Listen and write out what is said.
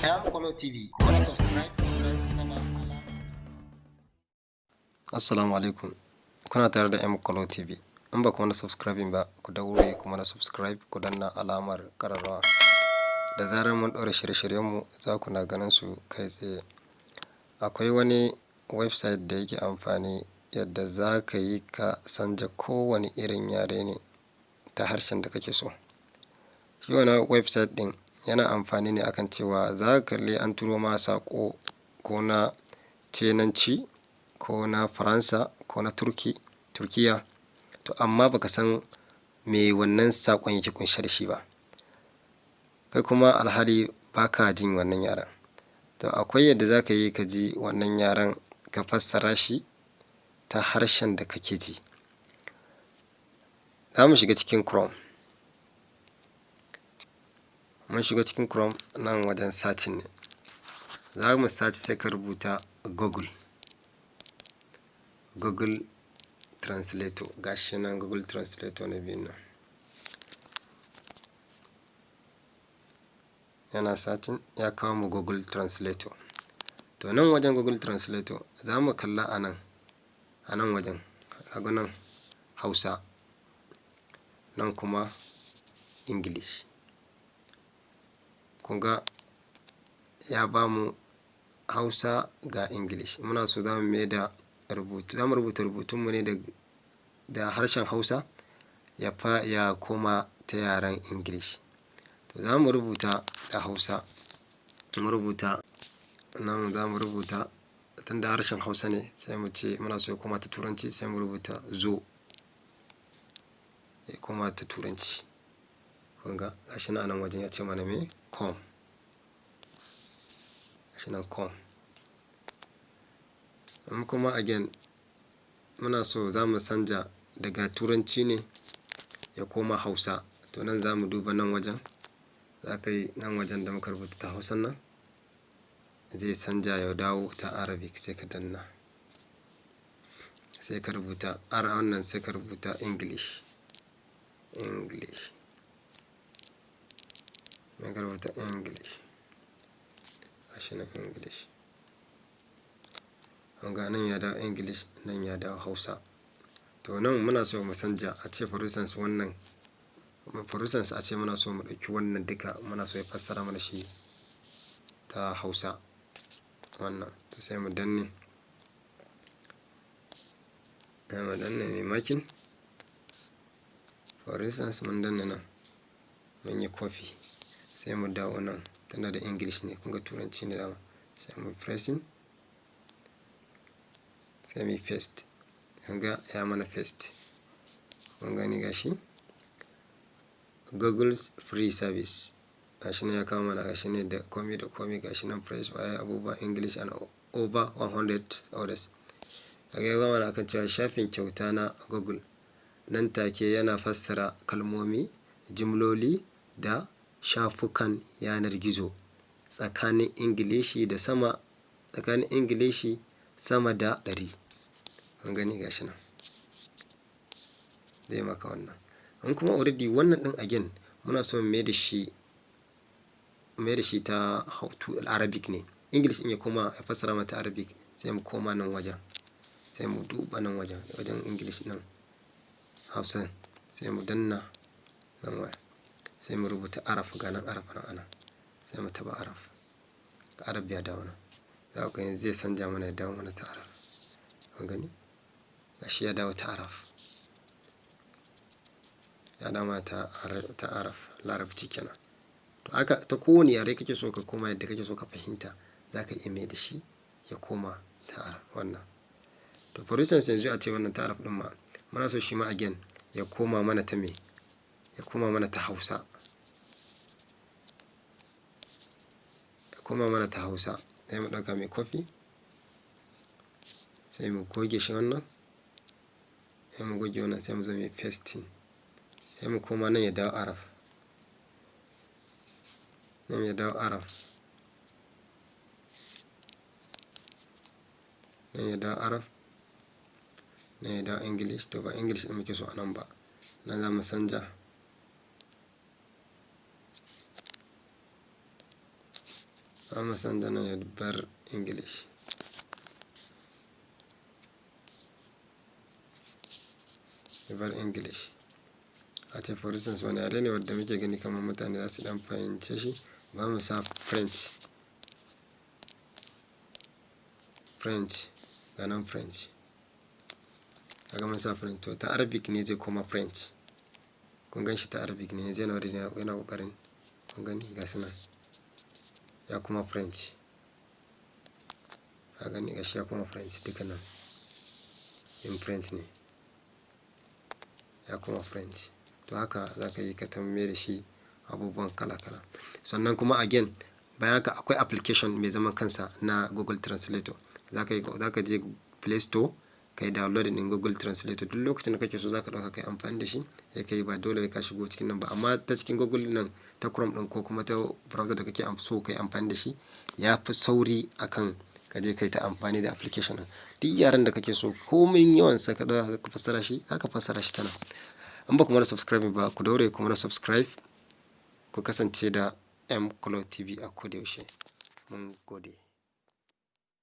M Kolo TV. Ku subscribe sannan alama. Assalamu alaikum. Kuna tare da M Kolo TV. In ba ku mana subscribing ba, ku daure ku mana subscribe, ku danna alamar ƙararrawa. Da zarar mun ɗaura shirye-shiryenmu, za ku na ganin su kai tsaye. Akwai wani website da yake amfani yadda za ka yi ka sanja kowane irin yare ne ta harshen da kake so. Shi wannan website ɗin yana amfani ne akan cewa za ka kalli an turo ma saƙo ko na Cinanci ko na Faransa ko na Turkiya, to amma baka san me wannan saƙon yake ƙunshe da shi ba. Kai kuma alhali baka jin wannan yaren. To akwai yadda za ka yi ka ji wannan yaren, ka fassara shi ta harshen da kake ji. Za mu shiga cikin Chrome. Mun shiga cikin Chrome, nan wajen searching ne. Za mu search, sai ka rubuta Google. Google Translator. Ga shi nan Google Translator na biyun nan. Yana searching, ya kawo mu Google Translator. To nan wajen Google Translator za mu kalla a nan, a nan wajen, kaga nan Hausa, nan kuma English. Kun ga ya bamu Hausa ga English. Muna so za mu mai da rubutu, za mu rubuta rubutunmu ne da harshen Hausa ya fa ya koma ta yaren English. To za mu rubuta da Hausa, mu rubuta nan, za mu rubuta tunda harshen Hausa ne, sai mu ce muna so ya koma ta Turanci, sai mu rubuta zo ya koma ta Turanci. Kun ga gashi nan a nan wajen ya ce mana me? Come. Gashi nan come. In kuma again muna so za mu sanja daga Turanci ne ya koma Hausa. To nan za mu duba nan wajen, za ka yi nan wajen da muka rubuta ta Hausan nan zai sanja ya dawo ta Arabic, sai ka danna. Sai ka rubuta R wannan, sai ka rubuta English. English. Sai ka rubuta English. Gashi nan English. Kun ga nan ya dawo English, nan ya dawo Hausa. To nan muna so mu sanja, a ce for instance wannan, for instance a ce muna so mu ɗauki wannan duka, muna so ya fassara mana shi ta Hausa wannan. To sai mu danne. Sai mu danne mai makin. For instance mun danne nan, mun yi copy. Sai mu dawo nan tunda da English ne, kun ga Turanci ne dama. Sai mu pressing. Sai muyi paste. Kun ga ya mana paste. Kun gani gashi? Google's free service. Gashi nan ya kawo mana, gashi ne da komi da komi, gashi nan press waye abubuwa English and over 100 others. Kaga ya kawo mana akan cewa shafin kyauta na Google nan take yana fassara kalmomi, jimloli da shafukan yanar gizo tsakanin Ingilishi da sama, tsakanin Ingilishi sama da 100. Kun gani gashi nan. Zai maka wannan. In kuma already wannan ɗin again muna so mu mai da shi, mai da shi ta Arabic ne. English in ya koma ya fassara mata Arabic, sai mu koma nan wajen. Sai mu duba nan wajen, wajen English nan Hausa, sai mu danna nan waya. Sai mu rubuta Arab, ga nan Arab nan ana. Sai mu taɓa Arab. Arab ya dawo nan. Za ku ga yanzu zai sanja mana ya dawo mana ta Arab. Kun gani? Gashi ya dawo ta Arab. Ya dawo mana ta Arab, Larabci kenan. To haka ta kowane yare kake so ka koma yadda kake so ka fahimta, za ka iya mai da shi ya koma ta Arab wannan. To for instance yanzu a ce wannan ta Arab ɗin ma muna so shi ma again ya koma mana ta me? Ya koma mana ta Hausa. Ya koma mana ta Hausa. Sai mu ɗauka mai copy. Sai mu goge shi wannan. Sai mu goge wannan, sai mu zo muyi pasting. Sai mu koma nan ya dawo Arab. Nan ya dawo Arab. Nan ya dawo Arab. Nan ya dawo English. To ba English ɗin muke so a nan ba. Nan za mu sanja. Za mu canza nan ya bar English. Ya bar English. A ce, for instance, wani yare ne wadda muke gani kamar mutane za su ɗan fahimce shi? Ba mu sa French. French, ga nan French. Kaga mun sa French, to ta Arabic ne zai koma French. Kun gan shi, ta Arabic ne yanzu yana ƙoƙarin. Kun gani, ga su nan, ya kuma French. Ka gani, ga shi ya kuma French duka nan, in French ne ya kuma French. To haka za ka yi ka tambaye da shi abubuwan kala kala. Sannan kuma again, bayan haka akwai application mai zaman kansa na Google Translator. Za ka je Play Store ka yi downloading ɗin Google Translator. Duk lokacin da kake so za ka ɗauka ka yi amfani da shi, sai ka yi, ba dole ka shigo cikin nan ba. Amma ta cikin Google nan, ta Chrome ɗin ko kuma ta browser da kake so ka yi amfani da shi, ya fi sauri akan ka je kai ta amfani da application ɗin. Duk yaren da kake so, komin yawansa, ka ɗauka ka fassara shi, za ka fassara shi ta nan. In ba ku mana subscribe ba, ku daure ku mana subscribe, ku kasance da M Color TV a koda yaushe. Mun gode.